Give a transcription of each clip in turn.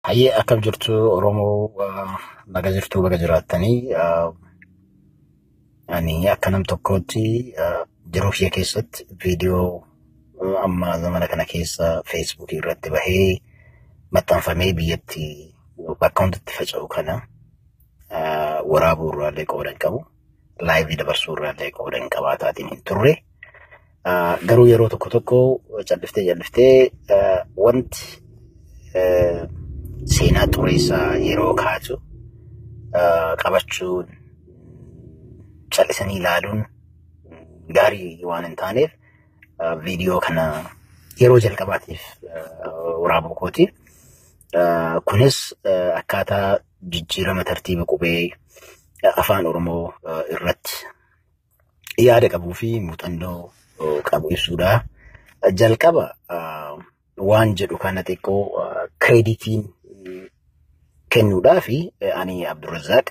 Hayyee, akkam jirtu Oromoo? Naga jirtuu, baga jiraattanii. Ani akka nam tokkootti jiruu kiyya keessatti viidiyoo amma zamana kana keessa Feesbuukii irratti bahee maxxanfamee biyyatti bakka hundatti faca'u kana waraabuu irraallee qooda hin qabu. Live dabarsuu irraallee qooda hin qabaataatiin hin turre. Garuu yeroo tokko tokko calliftee calliftee wanti seenaa xureessaa yeroo kaatu qabachuun, callisanii ilaaluun gaarii waan hin taaneef viidiyoo kana yeroo jalqabaatiif waraabuu kooti. Kunis akkaataa jijjiirama tartiiba qubee afaan Oromoo irratti yaada qabuu fi muuxannoo qabu ibsuudha. Jalqaba waan jedhu kana xiqqoo creditiin kennuudhaa fi ani Abdurrazaaq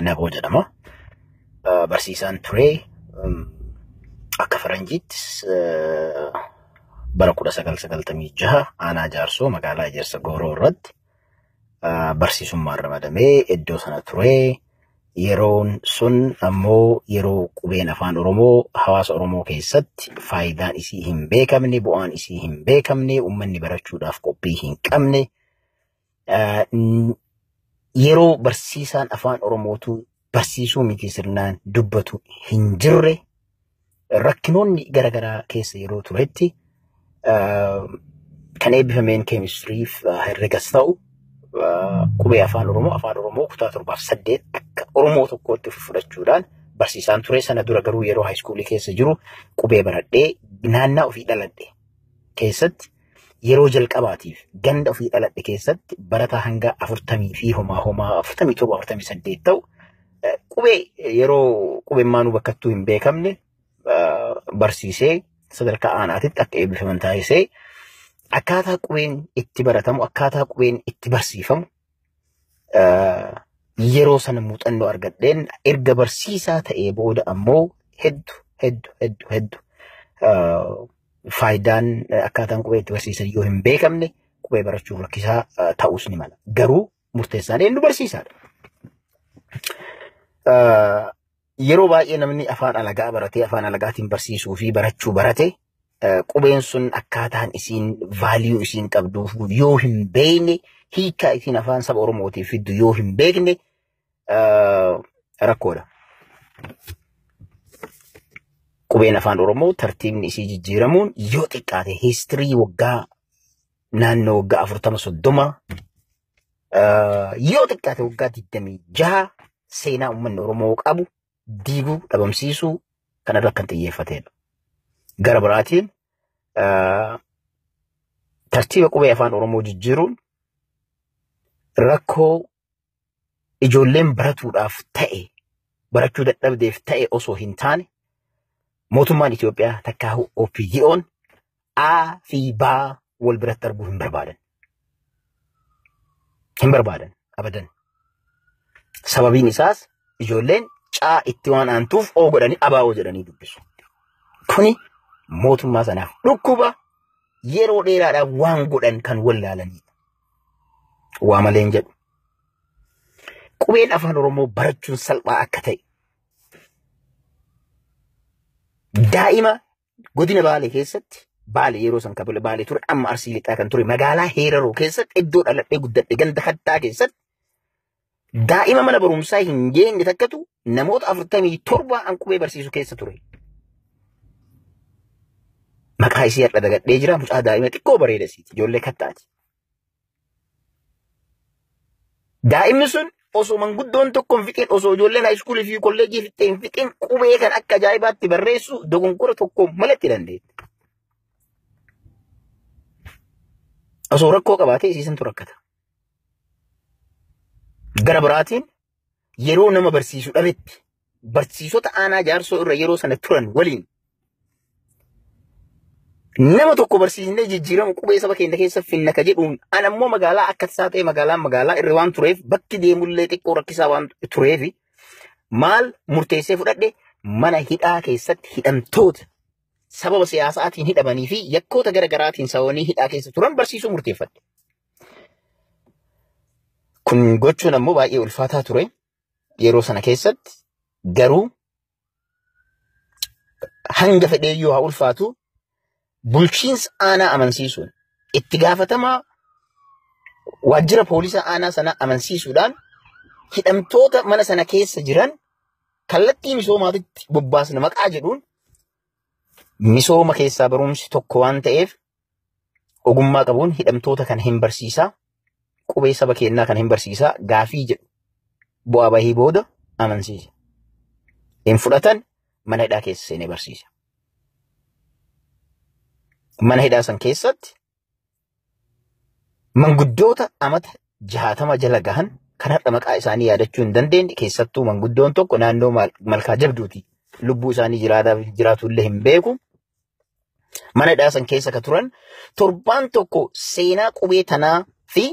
Naboo jedhama. Barsiisaan ture, akka faranjiitti bara 1996 aanaa Jaarsoo magaalaa Ejersa Gooroo irratti barsiisummaan ramadamee iddoo sana ture. Yeroon sun ammoo yeroo qubeen afaan Oromoo hawaasa Oromoo keessatti faayidaan isii hin beekamne, bu'aan isii hin beekamne, uummanni barachuudhaaf qophii hin qabne. Yeroo barsiisaan afaan Oromootu barsiisuu miti sirnaan dubbatu hin jirre, rakkinoonni garaagaraa keessa yeroo turetti, kan eebbifameen keemistiriif herregas ta'u qubee afaan Oromoo kutaa torbaaf saddeet akka Oromoo tokkootti fudhachuudhaan barsiisaan ture. Sana dura garuu yeroo high schoolii keessa jiru qubee baradhee, naannaa ofii dhaladhe keessatti yeroo jalqabaatiif ganda ofii dhaladhe keessatti barataa hanga 40 fi homaa homaa 47, 48 ta'u qubee yeroo qubeen maanuu bakkattuu hin beekamne barsiisee, sadarkaa aanaatitti akka eebbifaman taasisee, akkaataa qubeen itti baratamu, akkaataa qubeen itti barsiifamu yeroo sana muuxannoo argadheen, erga barsiisaa ta'ee booda ammoo hedduu hedduu hedduu hedduu faayidaan akkaataan qubee itti barsiisan yoo hin beekamne qubee barachuun rakkisaa ta'uus ni mala. Garuu murteessaan eenyu? Barsiisaadha. Yeroo baay'ee namni afaan alagaa baratee afaan alagaatiin barsiisuu fi barachuu barate qubeen sun akkaataan isiin value isiin qabduuf yoo hin beekne, hiikaa isiin afaan saba Oromootiif fiddu yoo hin beekne rakkoodha. Qubeen afaan Oromoo tartiibni isii jijjiiramuun yoo xiqqaate history waggaa naannoo waggaa 40, 30, yoo xiqqaate waggaa 26 seenaa uummanni Oromoo qabu diiguu, dhabamsiisuu kanarra kan xiyyeeffatedha. Gara biraatiin tartiiba qubee afaan Oromoo jijjiiruun rakkoo ijoolleen baratuudhaaf ta'e barachuu dadhabdeef ta'e osoo hin taane, mootummaan Itoophiyaa takkaahu OPDO'n A fi B wal biratti arguu hin barbaadan. Hin barbaadan abadan. Sababiin isaas ijoolleen caa itti waan aantuuf oo godhanii abaa'oo jedhanii dubbisu. Kuni mootummaa sanaaf dhukkuba, yeroo dheeraadhaaf waan godhan kan wallaalanidha. Waa malee hin jedhu. Qubeen afaan Oromoo barachuun salphaa akka ta'e daa'ima godina Baalee keessatti, Baalee yeroo san kabale Baalee ture, amma Arsii Lixaa kan ture, magaalaa Heeraroo keessatti, iddoo dhaladhee guddadhe ganda Kattaa keessatti daa'ima mana barumsaa hin geenye takkatu namoota 47 an qubee barsiisu keessa ture. Maqaa isii har'a dagadhee jira. Mucaa daa'ima xiqqoo bareeda isiiti, ijoollee Kattaati. Daa'imni sun osoo manguddoon tokko hin fixin, osoo ijoolleen high schoolii fi kolleejjii fixxee hin fixin, qubee kan akka ajaa'ibaatti barreessu dogonkora tokko malatti dandeetti. Osoo rakkoo qabaatee isiisantu rakkata. Gara biraatiin yeroo nama barsiisu dhabetti barsiisota aanaa Jaarsoo irra yeroo sana turan waliin nama tokko barsiisnee jijjiirama qubee saba keenya keessa finna ka jedhuun, an ammoo magaalaa akka tasaa ta'e magaalaan magaalaa irra waan tureef, bakki deemullee xiqqoo rakkisaa waan tureef, maal murteessee fudhadhe? Mana hidhaa keessatti hidhamtoota sababa siyaasaatiin hidhamanii fi yakkoota gara garaatiin sababanii hidhaa keessa turan barsiisuu murteeffadhe. Kun gochuun ammoo baay'ee ulfaataa ture yeroo sana keessatti, garuu hanga fedheeyyuu haa ulfaatu, bulchiinsa aanaa amansiisuun, itti gaafatamaa waajjira poolisa aanaa sanaa amansiisuudhaan, hidhamtoota mana sana keessa jiran kallattii misoomaatitti bobbaasna maqaa jedhuun, misooma keessaa barumsi tokko waan ta'eef, ogummaa qabuun hidhamtoota kana hin barsiisaa, qubee saba keenyaa kana hin barsiisaa gaafii jedhu bu'aa bahii booda amansiisa. Hin fudhatan, mana hidhaa keessa seenee barsiisa. Mana hidhaa san keessatti manguddoota amata 60 jala gahan kan har'a maqaa isaanii yaadachuu hin dandeenye, keessattuu manguddoon tokko naannoo Malkaa Jabduuti. Lubbuu isaanii jiraatu illee hin beeku. Mana hidhaa san keessa ka turan torbaan tokko seenaa qubee tanaa fi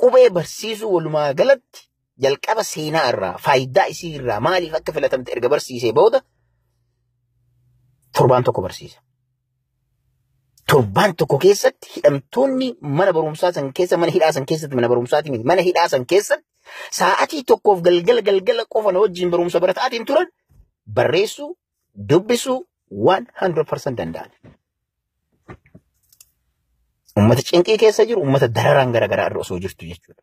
qubee barsiisuu, walumaa galatti jalqaba seenaa irraa, faayidaa isii irraa, maaliif akka filatamte erga barsiisee booda torbaan tokko barsiisa. Torbaan tokko keessatti hidhamtoonni mana barumsaa san keessa, mana hidhaa san keessatti, mana barumsaati miti, mana hidhaa san keessatti sa'aatii tokkoof galgala galgala qofa na wajjin barumsa barataatiin turan barreessuu, dubbisuu 100% danda'an. Uummata cinqii keessa jiru, uummata dararaan garaagaraa irra osoo jirtu jechuudha.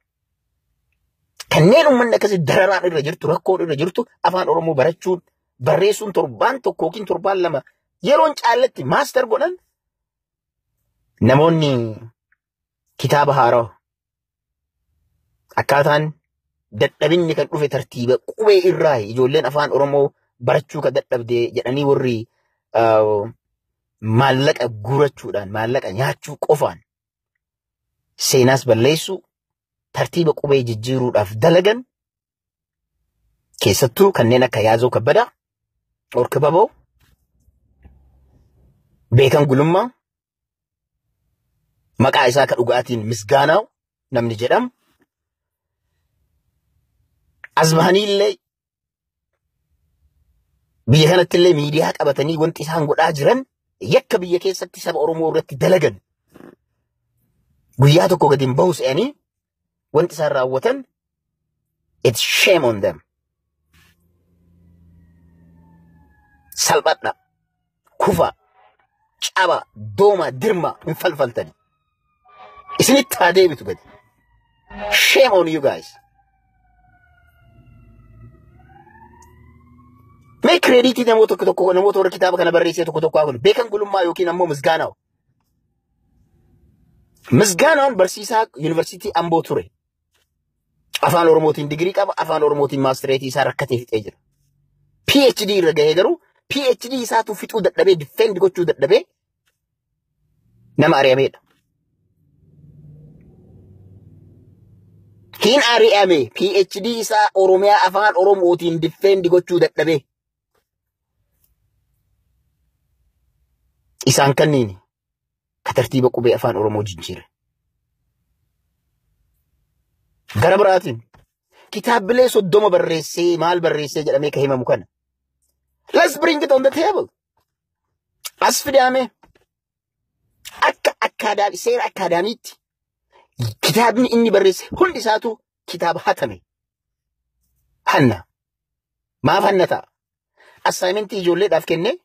Kanneen uummanni akkasii dararaan irra jirtu, rakkoon irra jirtu, afaan Oromoo barachuun, barreessuun torbaan tokko yookiin torbaan 2 yeroon caallatti master godhan. Namoonni kitaaba haaraa akkaataan dadhabinni kan dhufe tartiiba qubee irraa, ijoolleen afaan Oromoo barachuu kan dadhabde jedhanii, warri maallaqa guurachuudhaan, maallaqa nyaachuu qofaan seenaas balleessuu, tartiiba qubee jijjiiruudhaaf dalagan, keessattuu kanneen akka Yaazoo Kabbadaa, Orkibaboo, Beekan Gulummaa, maqaa isaa akka dhugaatiin Misgaanaaw namni jedhamu, as bahanii illee biyya kanatti illee miidiyaa qabatanii wanti isaan godhaa jiran, yakka biyya keessatti saba Oromoo irratti dalagan guyyaa tokko gadi hin bahu se'anii wanti isaan raawwatan, it's shame on them. Salphadha, kufa, caba, dooma, dirma hin falfaltani. Isinitti haa deebitu gadi. Shame on you guys. Mee credit namoota tokko tokko, namoota warra kitaaba kana barreessee tokko tokko haa kun, Beekan Gulummaa yookiin ammoo Misgaanaaw. Misgaanaan barsiisaa yuunivarsiitii Amboo ture. Afaan Oromootiin digirii qaba, afaan Oromootiin maastireetii isaa rakkatee fixee jira. PhD irra gahee, garuu PhD isaatu fixuu dadhabee, defend gochuu dadhabee nama ari'ameedha. Hin ari'ame, PhD isaa Oromiyaa afaan Oromootiin defend gochuu dadhabee. Isaan kanniini ka tartiiba qubee afaan Oromoo jijjiire. Gara biraatiin kitaabilee 30 barreessee, maal barreessee jedhamee ka himamu kana. Let's bring it on the table. As fidaame akka akkaadaamii, seera akkaadaamiitti kitaabni inni barreesse hundi isaatu kitaaba hatame. Hanna. Maaf hanna ta'a? Assignmentii ijoolleedhaaf kennee,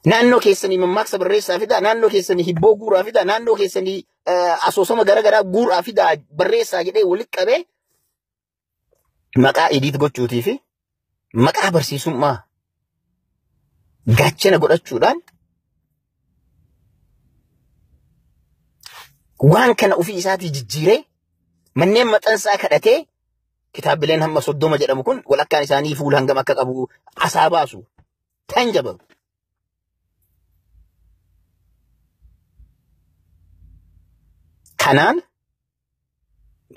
naannoo keessanii mammaaksa barreessaa fidaa, naannoo keessanii hibboo guuraa fidaa, naannoo keessanii asoosama garaagaraa guuraa fidaa barreessaa jedhee walitti qabee, maqaa edit gochuutii fi maqaa barsiisummaa gaachana godhachuudhaan waan kana ofii isaatii jijjiiree, manneen maxxansaa kadhatee, kitaabileen hamma 30 jedhamu kun walakkaan isaanii fuula hangam akka qabu asaa baasu. Tangible. Kanaan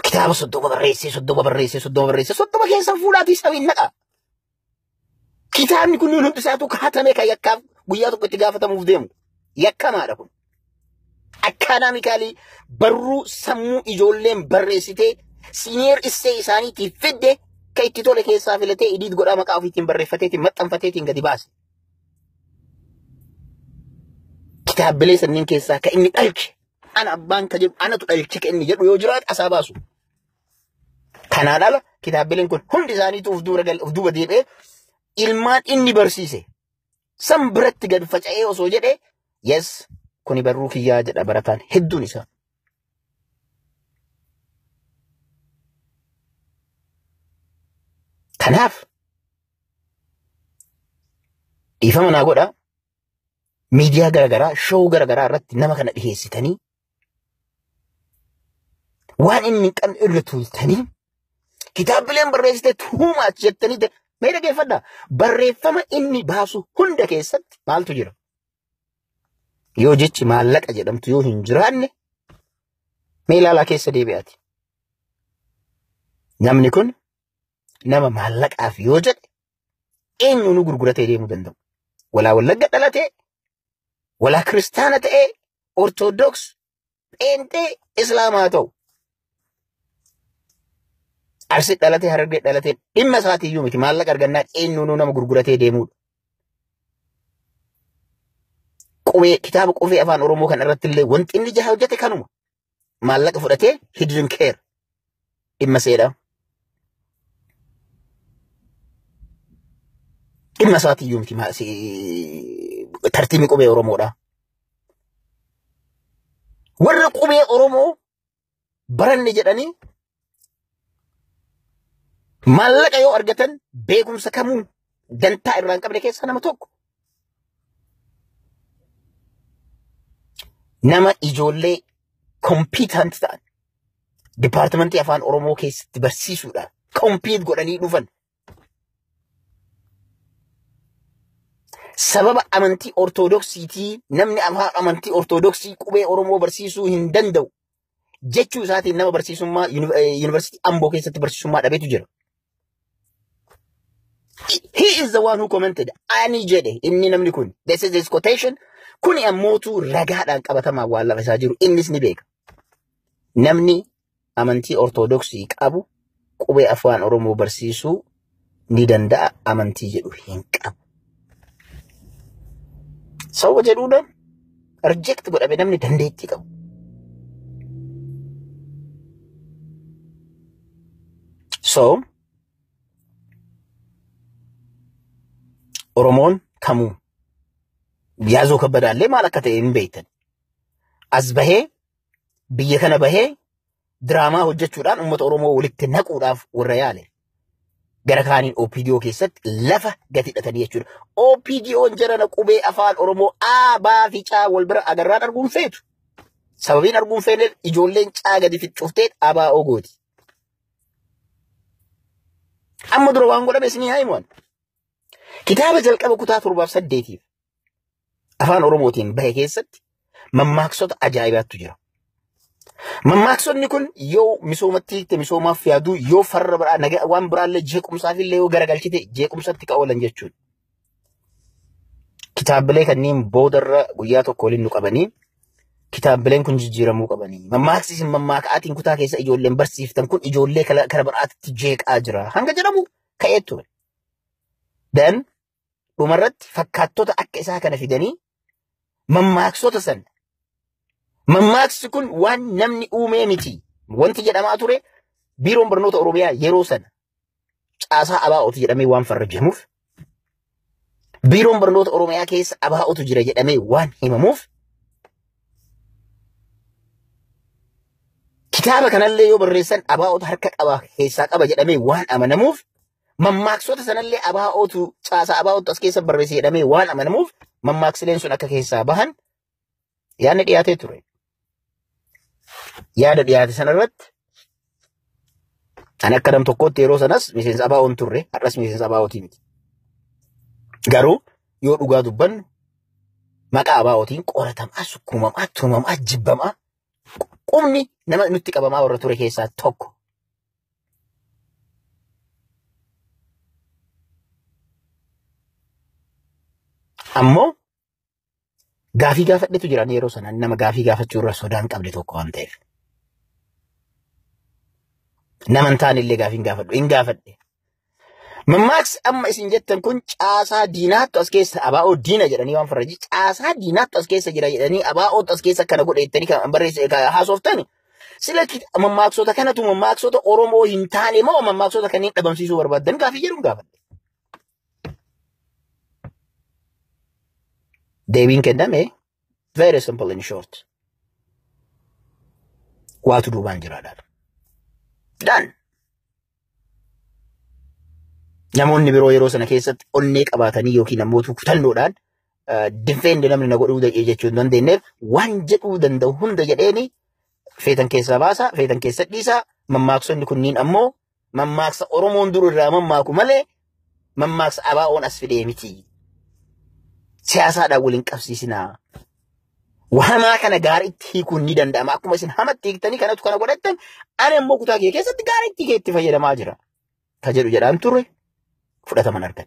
kitaaba 30 barreessee, 30 barreessee, 30 barreessee, 30 keessa fuulaatii sabiin naqa. Kitaabni kun hundi isaatu kaatame kan yakkaaf guyyaa tokko itti gaafatamuuf deemu. Yakkamaadha kun. Academically barruu sammuu ijoolleen barreessitee senior essay isaaniitiif fidde, kan itti tole keessaa filatee, edit godhaa, maqaa ofiitiin barreeffateetiin maxxanfateetiin gadi baase. Kitaabilee sanniin keessaa kan inni dhalche Ana abbaan ka jedhu anatu dhalche ka inni jedhu yoo jiraate asaa baasu. Kanaan ala kitaabileen kun hundi isaaniitu of duuba deebi'ee ilmaan inni barsiise san biratti gad faca'ee osoo jedhee yes kuni barruu kiyyaa jedha barataan hedduun isaa. Kanaaf dhiifama naa godhaa miidiyaa garaagaraa showuu garaagaraa irratti nama kana dhiheessitanii waan inni hin qabne irra tuultanii kitaabileen barreessite tuumaa achi jettanii mee dhaggeeffadhaa barreeffama inni baasu hunda keessatti maaltu jira? Yoo jechi maallaqa jedhamtu yoo hin jiraanne mee ilaalaa keessa deebi'aati. Namni kun nama maallaqaaf yoo jedhe eenyuun gurguratee deemuu danda'u. Walaa Wallagga dhalatee, walaa kiristaana ta'ee, Ortodoks, Pheenxee, Islaamaa ta'u. Arsii dhalatee, Harargee dhalatee dhimma isaatiiyyuu miti maallaqa argannaan eenyuun nama gurguratee deemudha. Qubee kitaaba qubee afaan Oromoo kan irratti illee wanti inni jaha hojjete kanuma. Maallaqa fudhatee he didn't care. Dhimma seedhaa. Dhimma isaatiiyyuu miti tartiibni qubee Oromoodha. Warra qubee Oromoo baranne jedhanii maallaqa yoo argatan beekumsa kamuu dantaa irraa hin qabne keessaa nama tokko. Nama ijoollee competent ta'an dipaartimentii afaan Oromoo keessatti barsiisuudhaan compete godhanii dhufan. Sababa amantii Ortodoksiitii namni afaan amantii Ortodoksii qubee Oromoo barsiisuu hin danda'u jechuu isaatiin nama barsiisummaa yuunivarsiitii Amboo keessatti barsiisummaa dhabeetu jira. He is the one who commented. Ani jedhe inni namni kun. This is his quotation. Kuni ammootu ragaadhaan qabatamaa waan lafa isaa jiru innis ni beeka. Namni amantii Ortodoksii qabu qubee afaan Oromoo barsiisuu ni danda'a amantii jedhu hin qabu. Sababa jedhuudhaan reject godhame namni dandeettii qabu. So Oromoon kamuu Yaazoo Kabbadaallee maal akka ta'e hin beektan. As bahee biyya kana bahee diraamaa hojjechuudhaan uummata Oromoo walitti naquudhaaf warra yaale. Gara kaaniin OPDO keessatti lafa gadi hidhatanii jechuudha. OPDO'n jarana qubee afaan Oromoo A, B fi C wal bira agarraan arguun feetu. Sababiin arguun feeneef ijoolleen C gadi ficcuftee ABO gooti. Amma dura waan godhame isinii haa himuun. Kitaaba jalqaba kutaa 7 fi 8 afaan Oromootiin bahe keessatti mammaaksota ajaa'ibaatu jira. Mammaaksonni kun yoo misoomatti hiikte misoomaaf yaaduu yoo farra biraa nagaa waan biraallee jeequmsaaf illee yoo garagalchite jeequmsatti ka oolan jechuudha. Kitaabilee kanneen boodarra guyyaa tokko waliin nu qabanii kitaabileen kun jijjiiramuu qabanii. Mammaaksi isin mammaakaatiin kutaa keessa ijoolleen barsiiftan kun ijoollee kara biraatti jeeqaa jira hanga jedhamu ka'ee ture. Then dhumarratti fakkaattota akka isaa kana fidanii mammaaksota sana. Mammaaksi kun waan namni uumee miti. Wanti jedhamaa ture biiroon barnoota Oromiyaa yeroo sana caasaa ABO'tu jedhamee waan farrajamuuf biiroon barnoota Oromiyaa keessa ABO'tu jira jedhamee waan himamuuf kitaaba kanallee yoo barreessan ABO'tu harka qaba keessaa qaba jedhamee waan amanamuuf mammaaksota sanallee ABO'tu caasaa ABO'tu as keessa barreesse jedhamee waan amanamuuf mammaaksileen sun akka keessaa bahan yaadni dhiyaatee ture. Yaada dhiyaate sanarratti ani akka nam tokkootti yeroo sanas miseensa ABO'n turre har'as miseensa ABO'tii miti. Garuu yoo dhugaa dubbannu maqaa ABO'tiin qoratamaa, sukkuumamaa, tumamaa, jibbamaa qubni nama nutti qabamaa warra ture keessaa tokko. Ammoo gaafii gaafadhetu jira yeroo sana nama gaafii gaafachuu irra sodaan qabde tokko waan ta'eef. Nama hin taane illee gaafii hin gaafadhu hin gaafadhe. Mammaaksi amma isin jettan kun caasaa diinaattu as keessa abaa'oo diina jedhanii waan farrajii caasaa diinaattu as keessa jira jedhanii abaa'ootu as keessa akkana godhe jettanii kan barreesse haasoftani. Sila mammaaksota kanatu mammaaksota Oromoo hin taane moo mammaaksota kanneen dhabamsiisuu barbaaddan gaafii jedhuun gaafadhe. Deebiin kenname very simple and short. Waatu duubaan jiraadhaan. Done. Namoonni biroo yeroo sana keessatti onnee qabaatanii yookiin ammoo kutannoodhaan defend namni na godhuu jechuu hin dandeenyeef waan jedhuu danda'u hunda jedheeni feetan keessaa baasaa, feetan keessa dhiisaa. Mammaaksonni kunniin ammoo mammaaksa Oromoon dur irraa mammaaku malee mammaaksa abaa'oon as fidee miti. Siyaasaadhaan waliin qabsiisinaa. Wahamaa kana gaariitti hiikuun ni danda'ama. Akkuma isin hamatti hiiktanii kanatu kana godhattan, ani ammoo kutaa kee keessatti gaariitti hiikee itti fayyadamaa jira. Ka jedhu jedhaan turre fudhataman argan.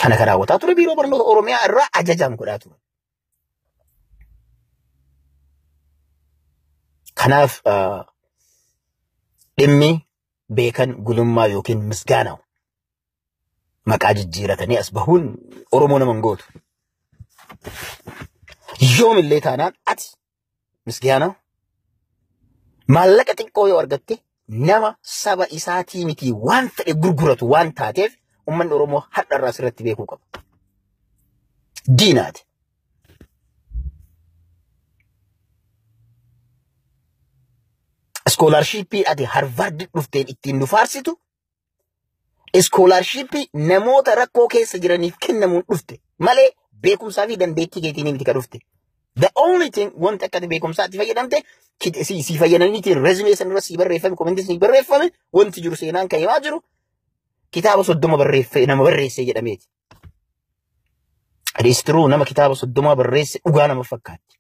Kana kan raawwataa ture biiroo barnoota Oromiyaa irraa ajajaan godhaa ture. Kanaaf dhimmi beekan gulummaa yookiin misgaanaa maqaa jijjiiratanii as bahuun Oromoo nama hin gootu. Yoomillee taanaan ati misgaanaa maallaqa xiqqoo yoo argatte nama saba isaatii miti waan fedhe gurguratu waan taateef uummanni Oromoo har'a irraa sirratti beekuu qaba. Diinaati. Scholarshippii ati Harvard dhufteen ittiin nu faarsitu scholarshippii namoota rakkoo keessa jiraniif kennamuun dhufte malee beekumsaa fi dandeettii keetiin miti ka dhufte. The only thing wanti akka ati beekumsaatti fayyadamte si fayyadamaniitiin resume sanarra si barreeffame, commentii si barreeffame, wanti jiru seenaan kan himaa jiru kitaaba 30 barreeffe nama barreesse jedhameeti. Adees turuu nama kitaaba 30 barreesse dhugaa nama fakkaatti.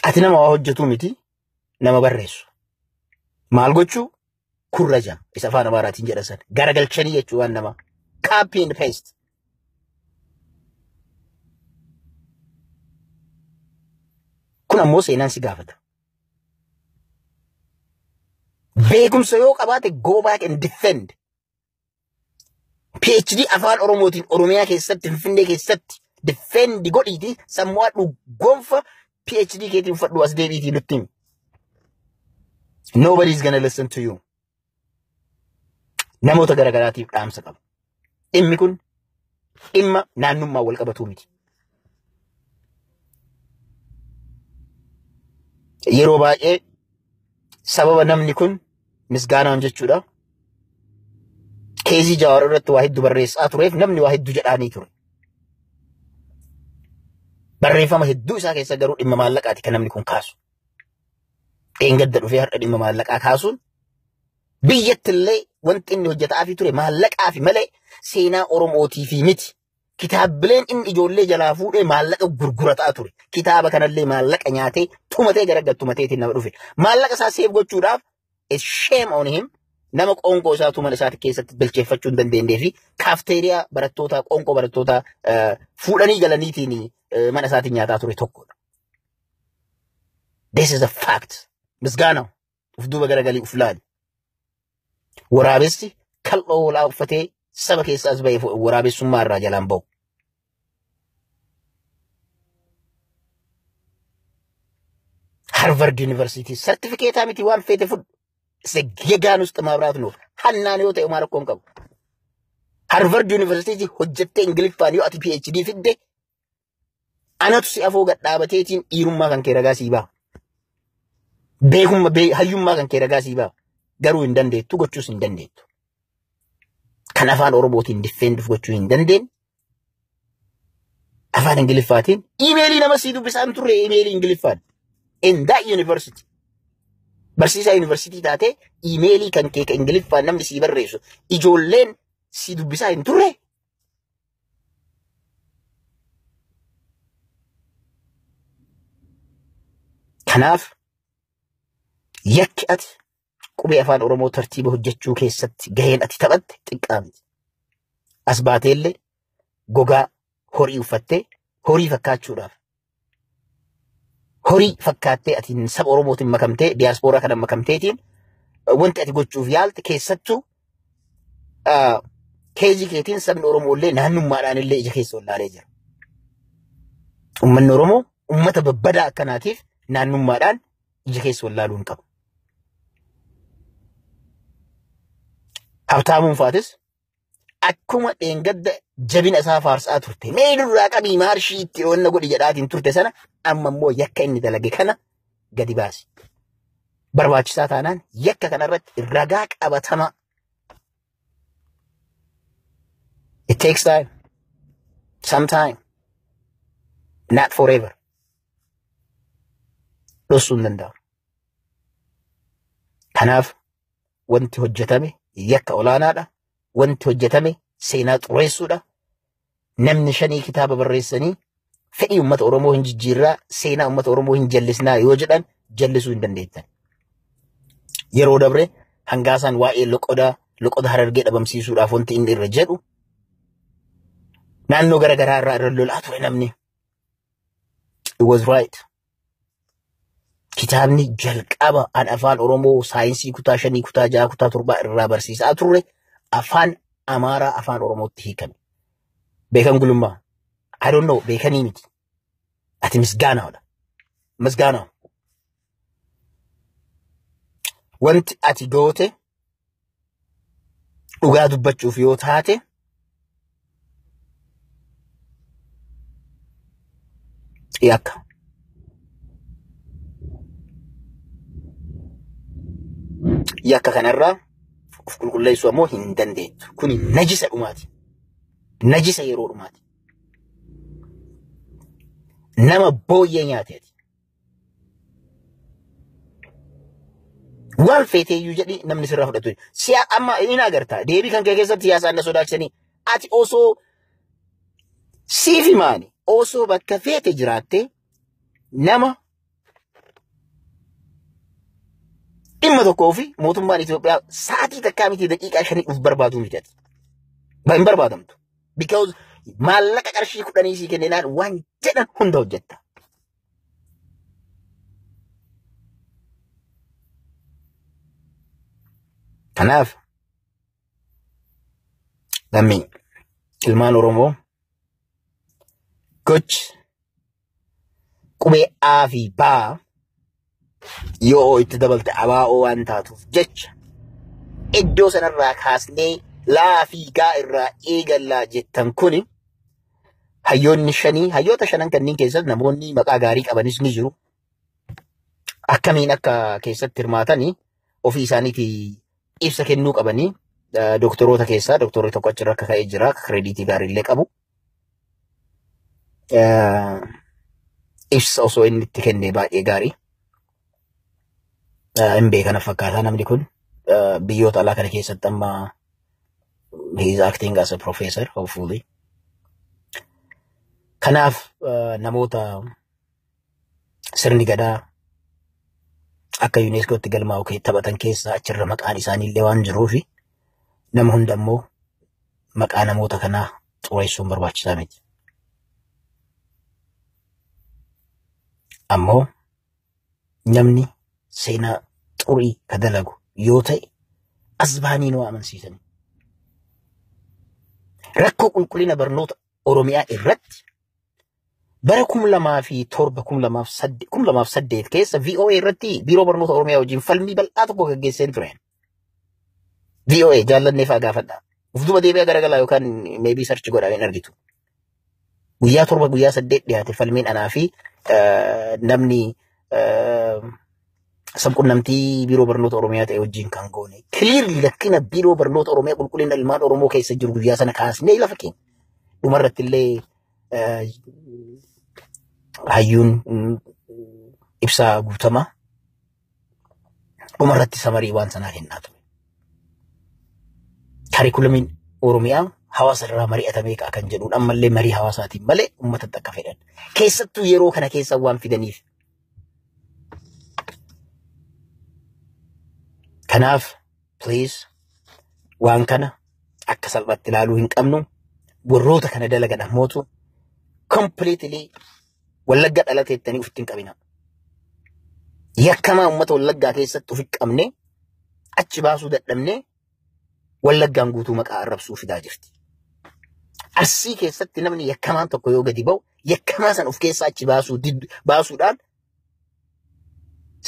Ati nama waa hojjetu miti, nama barreessu. Maal gochuu? Kurraja isa afaan Amaaraatiin jedha sana. Garagalchanii jechuu waan nama. Copy and paste. Kun ammoo seenaan si gaafata. Beekumsa yoo qabaate go back and defend. PhD afaan Oromootiin Oromiyaa keessatti, Finfinnee keessatti defend godhiiti sammuu adhu gonfa PhD keetiin uffadhu as deebiitii nutti himi. Nobody is gonna listen to you. Namoota garaagaraatiif dhaamsa qaba. Dhimmi kun dhimma naannummaa wal qabatuu miti. Yeroo baay'ee sababa namni kun misgaanaan jechuudha. Caseii Jawaar irratti waa hedduu barreessaa tureef namni waa hedduu jedhaanii ture. Barreeffama hedduu isaa keessa garuu dhimma maallaqaati kan namni kun kaasu. Dheengadda dhufee har'a dhimma maallaqaa kaasuun biyyatti illee wanti inni hojjetaafi ture maallaqaafi malee seenaa Oromootiifi miti. Kitaabileen inni ijoollee jalaa fuudhee maallaqa gurgurataa ture. Kitaaba kanallee maallaqa nyaatee tumatee garagaltumateetiin nama dhufe. Maallaqa isaa save gochuudhaaf, it's shame on him, nama qoonqoo isaa tuman isaati keessatti bilcheeffachuu hin dandeenyee fi kaafteeriyaa barattootaa qoonqoo barattootaa fuudhanii galaniitiin mana isaatiin nyaataa ture tokkodha. This is a fact. Misgaanaa uf duuba garagalii uf laali. Waraabessi kal'oo hoolaa uffatee saba keessa as ba'e waraabessummaa irraa jalaan ba'u. Harvard University sartifikeetaa miti waan feete fudhu. Isa gegaan ውስጥ ማብራት ነው. Hannaan yoo ta'e maal rakkoon qabu. Harvard University hojjettee Ingiliffaan yoo ati PhD fidde anatu si afoo gad dhaabateetiin dhiirummaa kan kee ragaa sii ba'a. Beekumma hayyummaa kan kee ragaa sii ba'a. Garuu hin dandeettu, gochuus hin dandeettu. Kan afaan Oromootiin defenduuf gochuu hin dandeenye. Afaan Ingiliffaatiin iimeelii nama sii dubbisaan turre iimeelii Ingiliffaan. In that university. Barsiisaa yuunivarsiitii taatee iimeelii kan kee kan Ingiliffaan namni sii barreessu ijoolleen sii dubbisaa hin turre. Kanaaf yakki ati qubee afaan Oromoo tartiiba hojjechuu keessatti gaheen ati taphatte xiqqaa miti. As baateellee gogaa horii uffattee horii fakkaachuudhaaf horii fakkaattee ati saba Oromootiin makamtee diyaaspooraa kana makamteetiin wanti ati gochuuf yaalte keessattuu Keezii keetiin sabni Oromoo illee naannummaadhaan illee ija keessa wallaalee jira. Uummanni Oromoo uummata babbadaa akkanaatiif naannummaadhaan ija keessa wallaaluu hin qabu. Habtaamuun faatis akkuma dheengadda jabina isaa faarsaa turte. Mee durraa qabii maarshii itti onna godhi jedhaatiin turte sana amma immoo yakka inni dalage kana gadi baasi. Barbaachisaa taanaan yakka kanarratti ragaa qabatamaa. It takes time. Some time. Not forever. Dhoksuu hin danda'amu. Kanaaf wanti hojjetame yakka olaanaadha. Wanti hojjetame seenaa xureessuudha. Namni shanii kitaaba barreessanii fedhii uummata Oromoo hin jijjiirraa, seenaa uummata Oromoo hin jallisnaa yoo jedhan jallisuu hin dandeettan. Yeroo dabre hangaasaan waa'ee loqoda Harargee dhabamsiisuudhaaf wanti inni irra jedhu naannoo gara garaa irraa irra lolaa ture namni. It was right. Kitaabni jalqaba an afaan Oromoo saayinsii kutaa 5, kutaa 6, kutaa 7 irraa barsiisaa turre afaan Amaaraa afaan Oromootti hiikame. Beekan Gulummaa. I don't know, beekanii miti. Ati misgaanaadha. Misgaanaa. Wanti ati goote dhugaa dubbachuuf yoo taate yakka. Yakka kanarraa of qulqulleessuu ammoo hin dandeettu. Kuni najisa dhumaati. Najisa yeroo dhumaati. Nama booyyee nyaateeti. Waan feeteeyyuu jedhi namni sirraa fudhatu. Si'a amma inni agarta. Deebii kan kee keessatti siyaasaan na sodaachisanii. Ati osoo siif himaani osoo bakka feete jiraatte nama dhimma tokkoo fi mootummaan Itoophiyaa sa'aatii takkaa miti daqiiqaa 5 of barbaadu miti ati. Hin barbaadamtu. Because maallaqa qarshii 10 sii kenninaan waan jedhan hunda hojjetta. Kanaaf lammii ilmaan Oromoo gochi qubee A fi B yoo itti dabalte abaa'oo waan taatuuf jecha iddoo sanarraa kaasnee laa fi gaa irraa eegallaa jettan kuni hayyoonni shanii hayyoota shanan kanneen keessatti namoonni maqaa gaarii qabanis ni jiru. Akkamiin akka keessatti hirmaatanii ofii isaaniitii ibsa kennuu qabanii doktoroota keessaa doktorri tokko achirra akka ka'ee jira kireeditii gaariillee qabu. Ibsa osoo inni itti kennee baay'ee gaarii. Hin beekana fakkaataa namni kun biyyoota alaa kana keessatti amma he is acting as a professor hopefully. Kanaaf namoota sirni gadaa akka UNESCOtti galmaa'u taphatan keessaa achirra maqaan isaaniillee waan jiruufi nama hunda immoo maqaa namoota kanaa xureessuun barbaachisaa miti. Ammoo namni seenaa xurii ka dalagu yoo ta'e as bahanii nu amansiisani. Rakkoo qulqullina barnoota Oromiyaa irratti bara 2007 2008 keessa VOA irratti biiroo barnoota Oromiyaa wajjin falmii bal'aa tokko gaggeesseen ture. VOA jaallannee fa'aa gaafadha. Uf duuba deebi'aa garagalaa yookaan maybe search godhaa hin argitu. Guyyaa 7 guyyaa 8 dhiyaate falmiin anaa fi namni sabquunnamtii biiroo barnoota Oromiyaa ta'e wajjin kan goone. Clearly rakkina biiroo barnoota Oromiyaa qulqullina ilmaan Oromoo keessa jiru guyyaa sana kaasnee lafa keenya. Dhumarratti illee hayyuun ibsaa guutamaa dhumarratti samarii waan sanaa kennaa ture. Kaarikulamiin Oromiyaa hawaasa irraa mari'atamee ka'a kan jedhuun ammallee marii hawaasaatiin malee uummatatti akka fedhan. Keessattuu yeroo kana keessa waan fidaniif. Kanaaf please waan kana akka salphaatti ilaaluu hin qabnu. Warroota kana dalagan ammootu completely Wallagga dhalateettanii ofitti hin qabina. Yakkamaa uummata Wallaggaa keessatti ofi qabne achi baasuu dadhabne Wallaggaan guutuu maqaa arrabsuu fidaa jirti. Arsii keessatti namni yakkamaan tokko yoo gadi ba'u yakkamaa san of keessaa achi baasuudhaan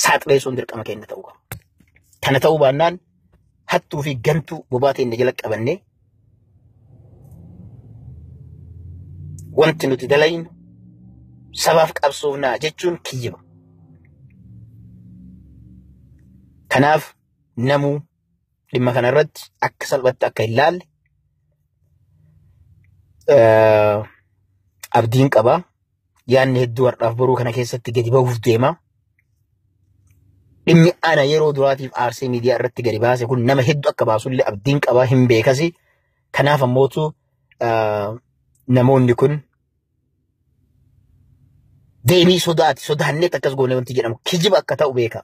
saaxileessuun dirqama keenya ta'uu qaba. Kana ta'uu baannaan hattuu fi gantuu bobaa teenya jala qabannee wanti nuti dalaynu sabaaf qabsoofnaa jechuun kiyyiba. Kanaaf namuu dhimma kanarratti akka salphatti akka hin laalle abdiin qaba. Yaanni hedduu har'aaf boruu kana keessatti gadi bahuuf deema. Dhimmi ana yeroo duraatiif aarsee miidiyaa irratti gadi baase kun nama hedduu akka baasullee abdiin qaba hin beekasi. Kanaaf ammootu namoonni kun deemii sodaati sodaanneet akkas goone wanti jedhamu kijiba akka ta'u beeka.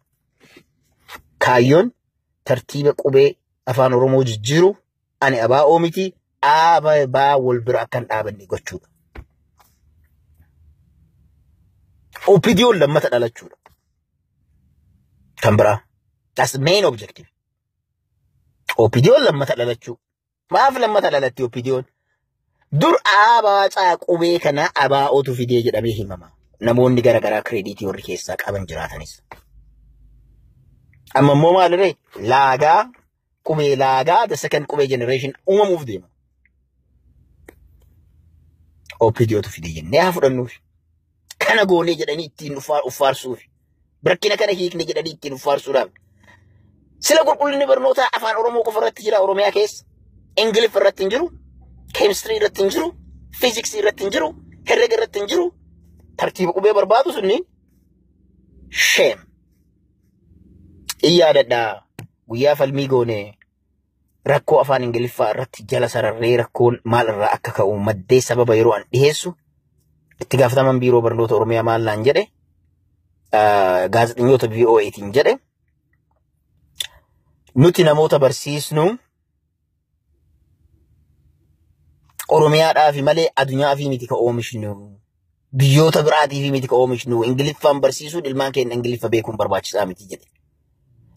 Kaayyoon tartiiba qubee afaan Oromoo jijjiiru ani abaa'oo miti aabaa wal bira akka hin dhaabanne gochuudha. OPDO'n lammata dhalachuudha. Kan biraa. That's the main objective. OPDO'n lammata dhalachuu. Maaf lammata dhalatti OPDO'n? Dur aabaa qubee kana abaa'ootu fidee jedhamee himama. Namoonni garaagaraa kireeditii warri keessaa qaban jiraatanis. Amma immoo maalirree laagaa qubee laagaa the second qubee generation uumamuuf deema. OPDOtu fidee jennee haa fudhannuufi. Kana goonee jedhanii ittiin uffaarsuufi. Rakkina kana hiikne jedhanii ittiin uffaarsuudhaaf. Sila qulqullinni barnootaa afaan Oromoo qofa irratti jira Oromiyaa keessa. Ingiliffa irratti hin jiru. Keemistirii irratti hin jiru. Fiiziksii irratti hin jiru. Herrega irratti hin jiru. Tartiiba qubee barbaadu sunniin shame. Iyyaadadhaa guyyaa falmii goone rakkoo afaan Ingiliffaa irratti jala sararree rakkoon maal irraa akka ka'u maddee sababa yeroo an dhiyeessu itti gaafataman biiroo barnoota Oromiyaa maal naan jedhe gaazexeessitoota VOAtiin jedhe nuti namoota barsiisnu Oromiyaadhaafi malee addunyaafii miti ka oomishnu biyyoota biraatiifi miti ka oomishnu Ingiliffaan barsiisuun ilmaan keenya Ingiliffa beekuun barbaachisaa miti jedhe.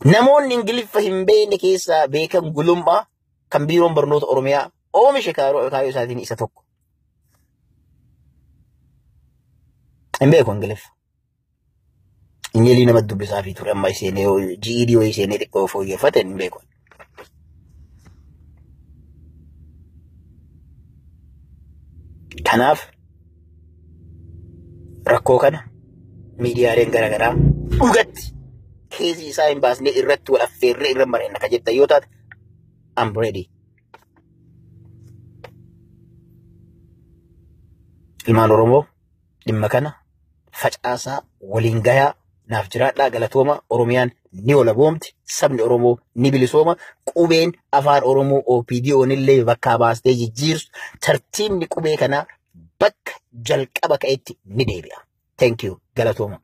Namoonni Ingiliffa hin beekne keessaa beekan gulummaa kan biiroon barnoota Oromiyaa oomishe kaayyoo isaatiin isa tokko. Hin beeku Ingiliffa. Ingilii nama dubbisaa fi ture amma seenee GED wayii seenee xiqqoo fooyyeffate hin beeku. Kanaaf rakkoo kana miidiyaaleen garaagaraa dhugatti keezii isaa hin baasnee irratti wal affeerree irra mareenna ka jettan yoo taate I'm ready. Ilmaan Oromoo dhimma kana facaasaa waliin gayaa naaf jiraadhaa galatooma Oromiyaan ni walaboomti sabni Oromoo ni bilisooma qubeen afaan Oromoo OPDO'n illee bakkaa baastee jijjiirsu tartiibni qubee kanaa bakka jalqaba ka'etti ni deebi'a. Thank you galatooma.